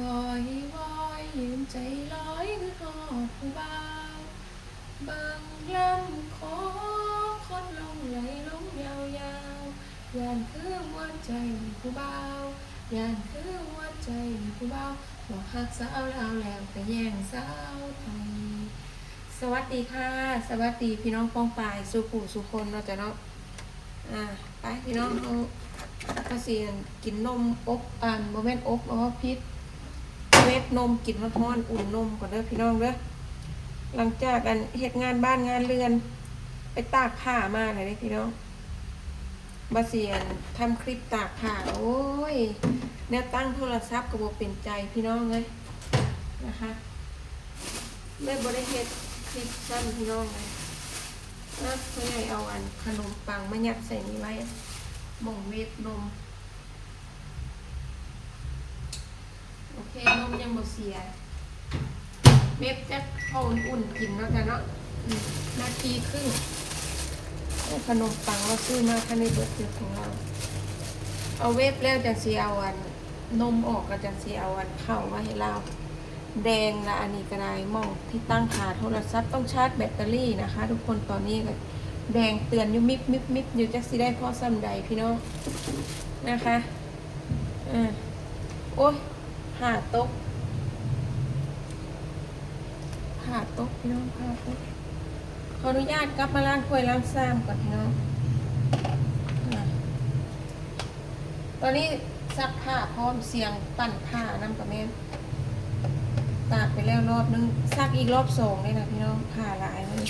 ວອຍວອຍຢືນໃຈລອຍຄືຮອດຜູ້ບ່າວ ເບິ່ງລຳຄອຄົນຫຼົງໄຫຼລົງຍາວໆ ຢ້ານຄືຫົວໃຈຜູ້ບ່າວ ຢ້ານຄືຫົວໃຈຜູ້ບ່າວ ບອກຮັກສາວລາວແລ້ວໄປແຍ່ງສາວໄທ. ສະຫວັດດີຄ່ະ ສະຫວັດດີພີ່ນ້ອງປ້ອງປາຍສູ່ຜູ້ສູ່ຄົນເນາະ ເຈົ້າເນາະ. ອ່າ ໄປພີ່ນ້ອງ ເຮົາ ເຮົາຊິອັນ ກິນນົມອົບ ອັນ ບໍ່ແມ່ນອົບ ເວົ້າຜິດ ເວຟນົມ ກິນຮ້ອນໆ ອຸ່ນນົມກ່ອນເດີພີ່ນ້ອງເດີ. ຫຼັງຈາກອັນເຮັດງານບ້ານງານເຮືອນ ໄປຕາກຜ້າມາແລ້ວເດ້ພີ່ນ້ອງ ວ່າຊິອັນ ທຳຄລິບຕາກຜ້າ ໂອ້ຍ ແນວຕັ້ງໂທລະສັບກໍບໍ່ເປັນໃຈພີ່ນ້ອງເອີຍ ນະຄະ ເລີຍບໍ່ໄດ້ເຮັດຄລິບຊ້ຳພີ່ນ້ອງເອີຍ. ນະ ພໍ່ໃຫຍ່ເອົາອັນຂະໜົມປັງມາຍັດໃສ່ນີ້ໄວ້ ໝ່ອງເວຟນົມ. ໂອເຄ ນົມຍັງບໍ່ເສຍ ເວຟຈັກພໍອຸ່ນໆ ກິນເນາະ ເຈົ້າເນາະ. ອືມ ນາທີຄຶ່ງ. ໂອ້ ຂະໜົມປັງເຮົາຊື້ມາທັນໄດ້ເບິດຢູ່ຂອງເຮົາ ເອົາເວຟແລ້ວຈັ່ງຊິເອົາອັນ ນົມອອກ ກໍຈັ່ງຊິເອົາອັນເຂົ້າມາໃຫ້ລາວແດງລະ. ອັນນີ້ກໍໄດ້ ໝ່ອງທີ່ຕັ້ງຂາໂທລະສັບ ຕ້ອງຊາດແບັດເຕີຣີນະຄະທຸກຄົນ. ຕອນນີ້ກໍແດງເຕືອນຢູ່ມິບໆໆຢູ່ ຈັກຊິໄດ້ພໍສ່ຳໃດພີ່ນ້ອງ ນະຄະ. ເອີ ໂອ້ຍ ຜ້າຕົກ ຜ້າຕົກພີ່ນ້ອງ ຜ້າຕົກ. ຂໍອະນຸຍາດກັບມາລ້າງຖ້ວຍລ້າງຊາມກ່ອນພີ່ນ້ອງ. ອ່າ ຕອນນີ້ຊັກຜ້າພ້ອມ ສຽງປັ່ນຜ້ານຳກະແມ່ນ. ຕາກໄປແລ້ວລອບໜຶ່ງ ຊັກອີກລອບສອງເດ້ນະພີ່ນ້ອງ ຜ້າຫຼາຍເລີຍ.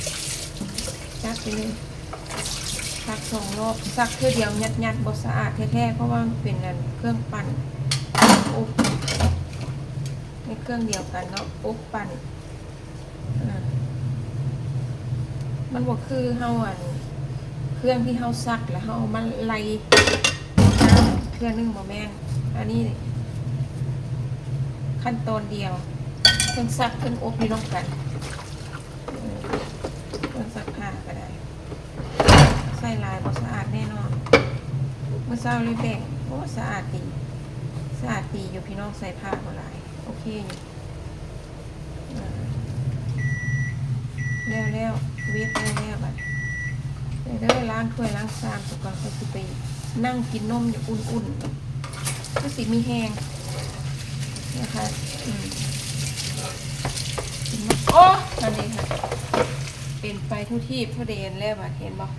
ຈັດໄປເລີຍ ຊັກສອງລອບ ຊັກເທື່ອດຽວຍັດໆ ບໍ່ສະອາດແທ້ໆ ເພາະວ່າມັນເປັນອັນເຄື່ອງປັ່ນ ອົບ ໃນເຄື່ອງດຽວກັນເນາະ ອົບ ປັ່ນ. ອ່າ ມັນບໍ່ຄືເຮົາອັນ ເຄື່ອງທີ່ເຮົາຊັກແລ້ວເຮົາເອົາມາໄລ່ເທື່ອໜຶ່ງ ບໍ່ແມ່ນ. ອັນນີ້ຂັ້ນຕອນດຽວ ເທິງຊັກເທິງອົບຢູ່ນຳກັນ. ເອີ ເຄື່ອງຊັກຜ້າກໍໄດ້ ໃສ່ຫຼາຍບໍ່ສະອາດແນ່ນອນ. ມື້ເຊົ້າເລີຍແບ່ງ ໂອ້ ສະອາດດີ ສະອາດດີຢູ່ພີ່ນ້ອງ ໃສ່ຜ້າບໍ່ຫຼາຍ ໂອເຄຢູ່. ອ່າ ແລ້ວໆ ເວຟແລ້ວໆ ບັດນີ້ເດີ ລ້າງຖ້ວຍລ້າງຊາມສາກ່ອນ ຄ່ອຍຊິໄປນັ່ງກິນນົມຢູ່ອຸ່ນໆ ຄືຊິມີແຮງນະຄະ. ອືມ ໂອ້ ອັນນີ້ຄ່ະ ເປັນໄປທົ່ວທີບທົ່ວແດນແລ້ວ ບັດເຫັນບໍ່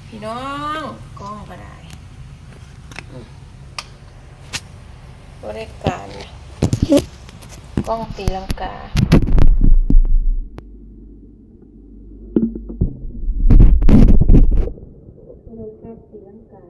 ພີ່ນ້ອງ ກ້ອງກໍໄດ້. ອືມ ບໍລິການ ກ້ອງຕີລັງກາ ໂທລະສັບຕີລັງກາ.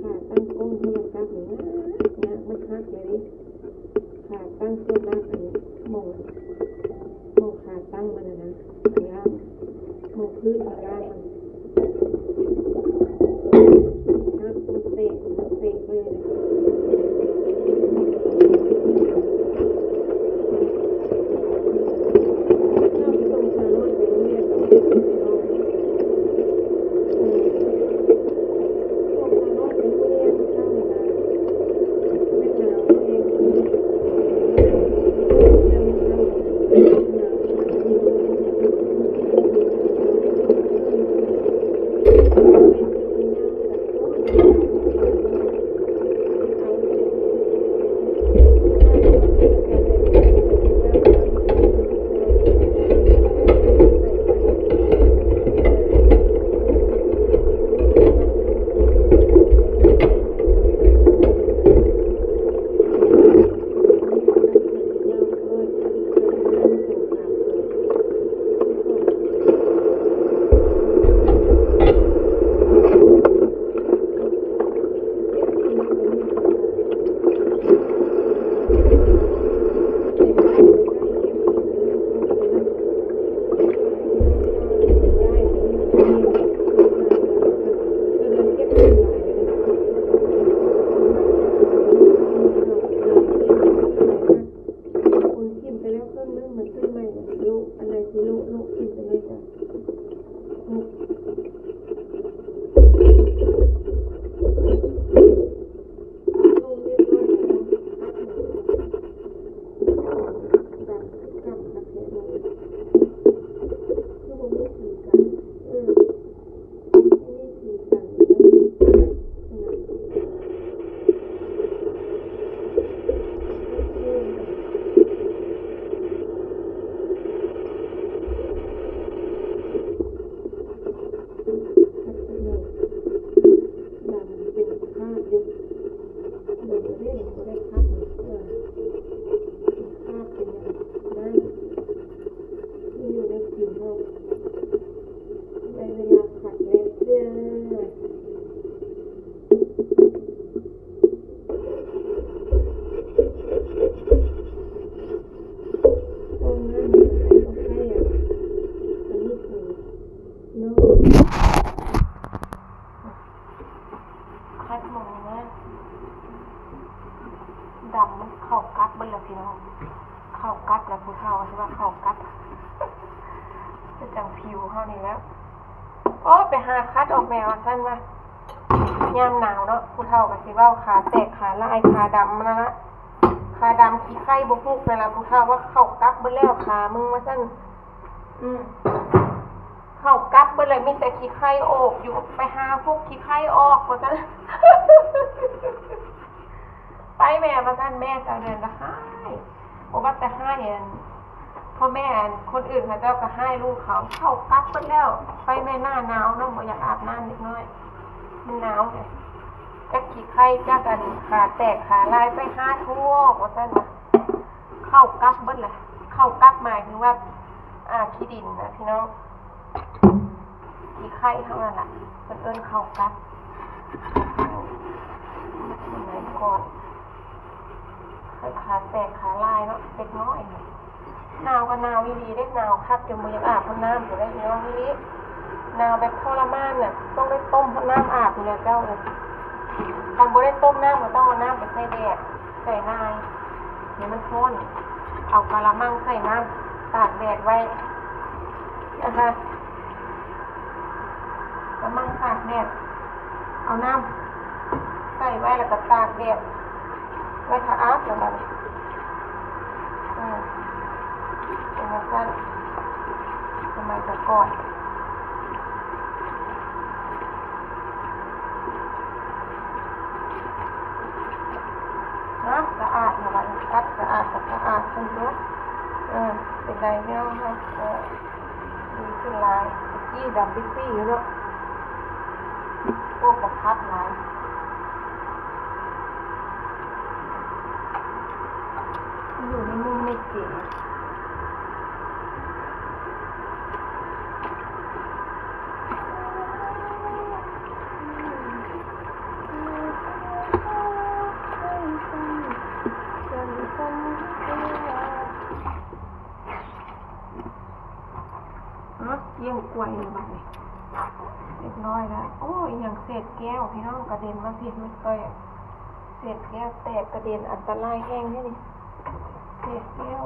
ຂາຕັ້ງກ້ອງໂທລະສັບນີ້ຍາກ ຍາກ ມັນຫັກເລີຍເດ້. ຂາຕັ້ງສ່ວນມາກອັນໝ່ອງ ໝ່ອງຂາຕັ້ງມັນນະນະ ຂ້າງລ່າງ ໝ່ອງພື້ນຂ້າງລ່າງມັນ ເຂົາຊິວ່າເຂົ້າກັບ ຄືຈັ່ງຜິວເຮົານີ້ແຫຼະ. ໂອ້ ໄປຫາຄັດອອກແດ່ວ່າຊັ້ນວ່າ ຍາມໜາວເນາະ ຜູ້ເຖົ້າກໍຊິເວົ້າ ຂາແຕກ ຂາລາຍ ຂາດຳນັ້ນລະ ຂາດຳຂີ້ໄຄບໍ່ຮຸກນັ້ນລະ ຜູ້ເຖົ້າວ່າ ເຂົ້າກັບເບິດແລ້ວຂາມຶງວ່າຊັ້ນ. ອືມ ເຂົ້າກັບເບິດແລ້ວ ມີແຕ່ຂີ້ໄຄອອກຢູ່ ໄປຫາຮຸກຂີ້ໄຄອອກວ່າຊັ້ນ. ໄປແມ່ວ່າຊັ້ນ ແມ່ສາວເດືອນກໍຮ້າຍ ບໍ່ວ່າແຕ່ຮ້າຍ ອັນ ພໍ່ແມ່ ອັນ ຄົນອື່ນເຂົາເຈົ້າກໍຮ້າຍລູກເຂົາ ເຂົ້າກັບເບິດແລ້ວ. ໄປແມ່ ໜ້າໜາວເນາະ ບໍ່ຢາກອາບນ້ຳເດັກນ້ອຍ ມັນໜາວເດ ຈັກຂີ້ໄຄ ຈັກ ອັນ ຂາແຕກຂາລາຍ ໄປຫາທົ່ວວ່າຊັ້ນ. ເຂົ້າກັບເບິດແຫຼະ ເຂົ້າກັບໝາຍເຖິງວ່າ ອາ ຂີ້ດິນນະພີ່ນ້ອງ ຂີ້ໄຄເຮົານັ້ນລະ ເພິ່ນເອີ້ນເຂົ້າກັບ. ສະໄໝກ່ອນ ຂ້ອຍຂາແຕກຂາລາຍເນາະ ເດັກນ້ອຍ ໜາວກໍໜາວອີ່ຫຼີເດ້ ໜາວຄັກຈົນບໍ່ຢາກອາບນ້ຳພຸ້ນເດ້ ພີ່ນ້ອງອີ່ຫຼີ ໜາວແບບທໍລະມານນະ ຕ້ອງໄດ້ຕົ້ມນ້ຳອາບພຸ້ນແຫຼະເຈົ້າເອີຍ. ຄັນບໍ່ໄດ້ຕົ້ມນ້ຳກໍຕ້ອງເອົານ້ຳໄປໃສ່ແດດ ໃສ່ລາຍໃຫ້ມັນຮ້ອນ ເອົາກະລະມັງໃສ່ນ້ຳຕາກແດດໄວ້ນະຄະ ກະລະມັງຕາກແດດ ເອົານ້ຳໃສ່ໄວ້ ແລ້ວກໍຕາກແດດໄວ້ຖ້າອາບ ແລ້ວບັດນີ້ ເອີ ເປັນຈັ່ງຊັ້ນ ສະໄໝແຕ່ກ່ອນ. ເນາະ ສະອາດເນາະ ບັດນີ້ ຄັດສະອາດກໍສະອາດຂຶ້ນຕົວະ. ເອີ ເປັນໄດແນວເຮົາ ເອີ ດີຂຶ້ນຫຼາຍ ຕະກີ້ດຳປິດປີ້ຢູ່ເນາະ ໂອ້ ກະຄັກຫຼາຍ ຢູ່ໃນມຸມໃນເກ. ເນາະ ລ້ຽງກ້ວຍແລ້ວບັດນີ້ ຮຽບຮ້ອຍແລ້ວ. ໂອ້ ອີ່ຫຍັງເສດແກ້ວ ພີ່ນ້ອງ ກະເດັນມາພີ້ ເສດແກ້ວແຕກກະເດັນ ອັນຕະລາຍແຮງເດ້ນີ້ ເສດແກ້ວ.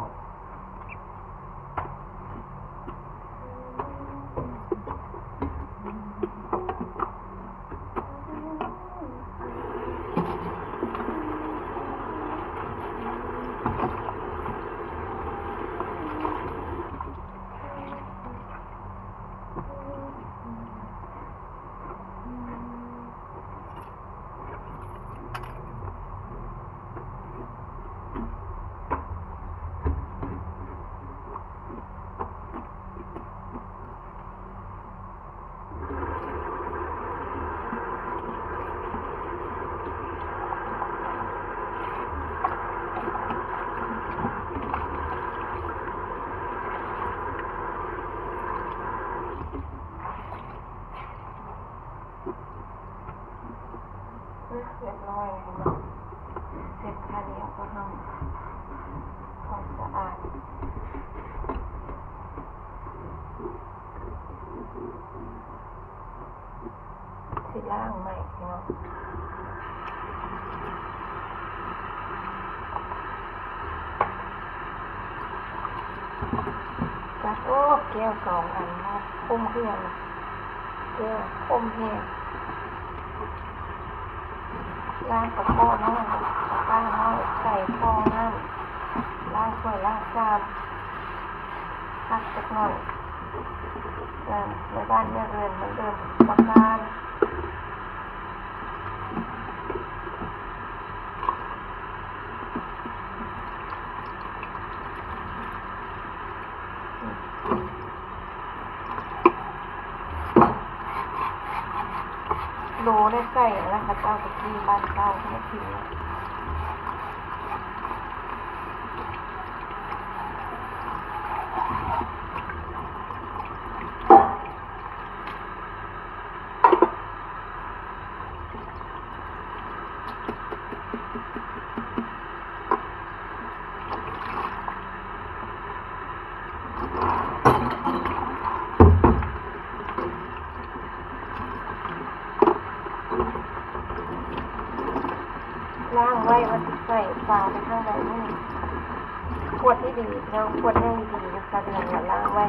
ຮຽບຮ້ອຍແລ້ວເນາະ ເຊັດຜ້າໜຽວກໍເຮົາ ຄວາມສະອາດ ຊິລ້າງໃໝ່ເນາະ. ຈັດ ໂອ້ ແກ້ວສອງອັນເນາະ ຄົມຄືຫຍັງ ແກ້ວຄົມແຮງ. ລ້າງຕະກ້ອນ້ອຍ ຕະກ້ານ້ອຍ ໃສ່ທໍ່ນ້ຳ ລ້າງຖ້ວຍລ້າງຊາມ ພັກຈັກໜ້ອຍ ແມ່ບ້ານແມ່ເຮືອນມັນເລີ່ມລຳຄານ. ໂລໄດ້ໃສ່ແລ້ວນະ ເຂົາເຈົ້າຕະກີ້ບ້ານເກົ່າເຂົາມາກິນ. ລ້າງໄວ້ວ່າຊິໃສ່ຝາໄປທາງໃດມື້ນີ້ ໂຄ ວດໃຫ້ດີເນາະ ກວດໃຫ້ດີໆ ຊາວເດືອນກໍລ້າງໄວ້.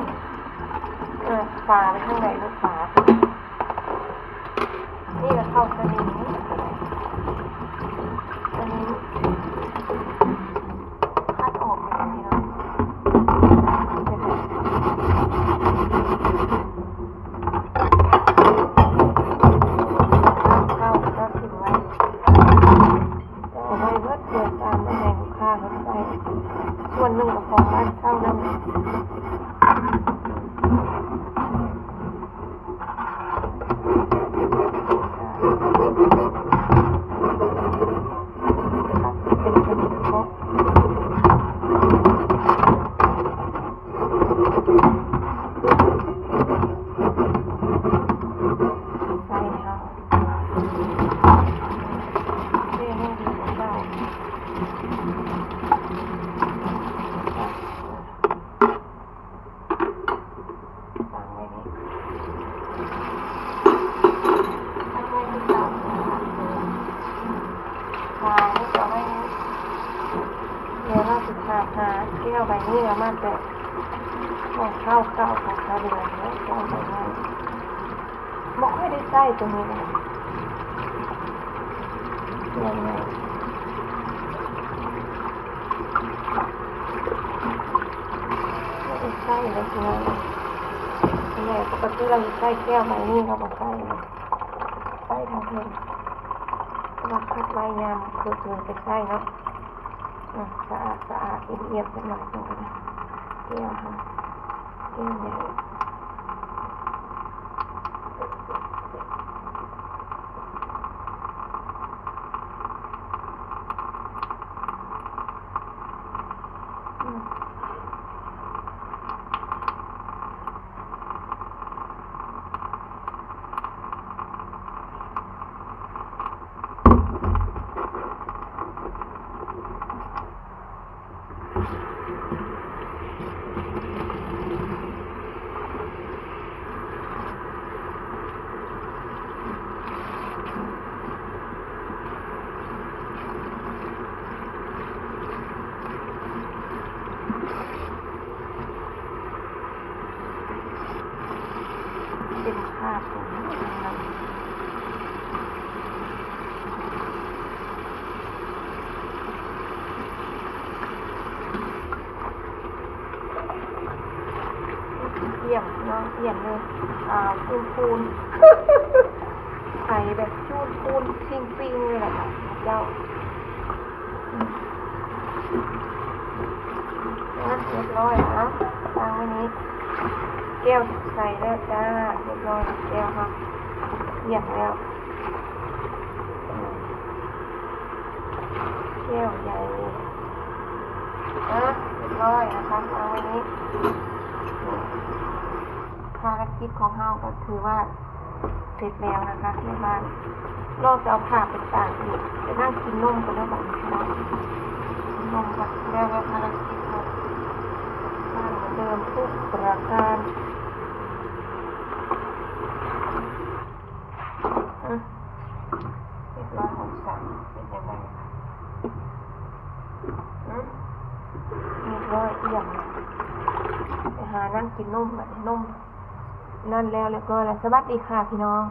ເອີ ຝາໄປທາງໃດເນາະ ຝາ ນີ້ກໍເຂົ້າສະໜິມ ອັນນີ້ຄັດອອກໄປເລີຍເນາະ. ເຂົ້າກໍຖິ້ມໄວ້ ເອົາໄວ້ເບິດ ເພື່ອຕາມມາໃຫ້ລູກຄ້າເພິ່ນໃຊ້ ສ່ວນໜຶ່ງກໍຂອງບ້ານເຊົ່ານຳ. ໃສ່ເຮົາ ເທໃຫ້ດີກວ່າເກົ່າ ວາງໄວ້ນີ້ ວາງໄວ້ຄືເກົ່າ. ວາງໄວ້ຕໍ່ໄວ້ນີ້ ດຽວເຮົາຊິຫາ ຫາແກ້ວໃບນີ້ ເອົາມາແຕ່ຂອງເກົ່າເກົ່າຂອງຊາວເດືອນເນາະ ແກ້ວໃບນີ້ ບໍ່ຄ່ອຍໄດ້ໃຊ້ຕົວນີ້ນະ ສ່ວນໃຫຍ່ບໍ່ໄດ້ໃຊ້ເລີຍ ສ່ວນໃຫຍ່ ສ່ວນໃຫຍ່ປົກກະຕິເຮົາຊິໃຊ້ແກ້ວໃບນີ້ ເຮົາບໍ່ໃຊ້ເລີຍ ໃຊ້ທາງເທິງ ເພາະວ່າຄັດໄວ້ຍາມຄົນອື່ນໄປໃຊ້ເນາະ. ອືມ ສະອາດສະອາດ ອຽບໆ ຈັກໜ້ອຍ ຈັ່ງກໍໄດ້ ແກ້ວເຮົາ ແກ້ວໃຫຍ່ ອືມ. ເປັນຄາບຂອງມັນ ອຽມເນາະ ອຽມເລີຍ ອ່າ ຈູນຄູນ ໄປແບບຈູນຄູນຊິງປິງເລີຍແຫຼະເຈົ້າ. ອ່ະ ຮຽບຮ້ອຍແລ້ວ ວາງໄວ້ນີ້ ແກ້ວໃສ່ແລ້ວຈ້າ ຮຽບຮ້ອຍແລ້ວ ແກ້ວເຮົາ ອຽມແລ້ວ ແກ້ວໃຫຍ່ ອ່ະ ຮຽບຮ້ອຍນະຄະ ວາງໄວ້ນີ້ ພາລະກິດຂອງເຮົາກໍຖືວ່າ ເສັດແລ້ວນະຄະ ແມ່ບ້ານ ລອງຈະເອົາຜ້າໄປຕາກອີກ ໄປນັ່ງກິນນົມກ່ອນເດີ ບັດນີ້ເນາະ ກິນນົມກ່ອນ ແລ້ວແລ້ວພາລະກິດເຮົາ ບ້ານເໝືອນເດີມທຸກປະການ. ອືມ ຮຽບຮ້ອຍ ຫ້ອງສາມ ເປັນຈັ່ງໃດ? ອືມ ຮຽບຮ້ອຍ ອຽມ ໄປຫານັ່ງກິນນົມ ບັດນີ້ນົມນັ້ນແລ້ວ ຮຽບຮ້ອຍແລ້ວ ສະຫວັດດີຄ່ະພີ່ນ້ອງ.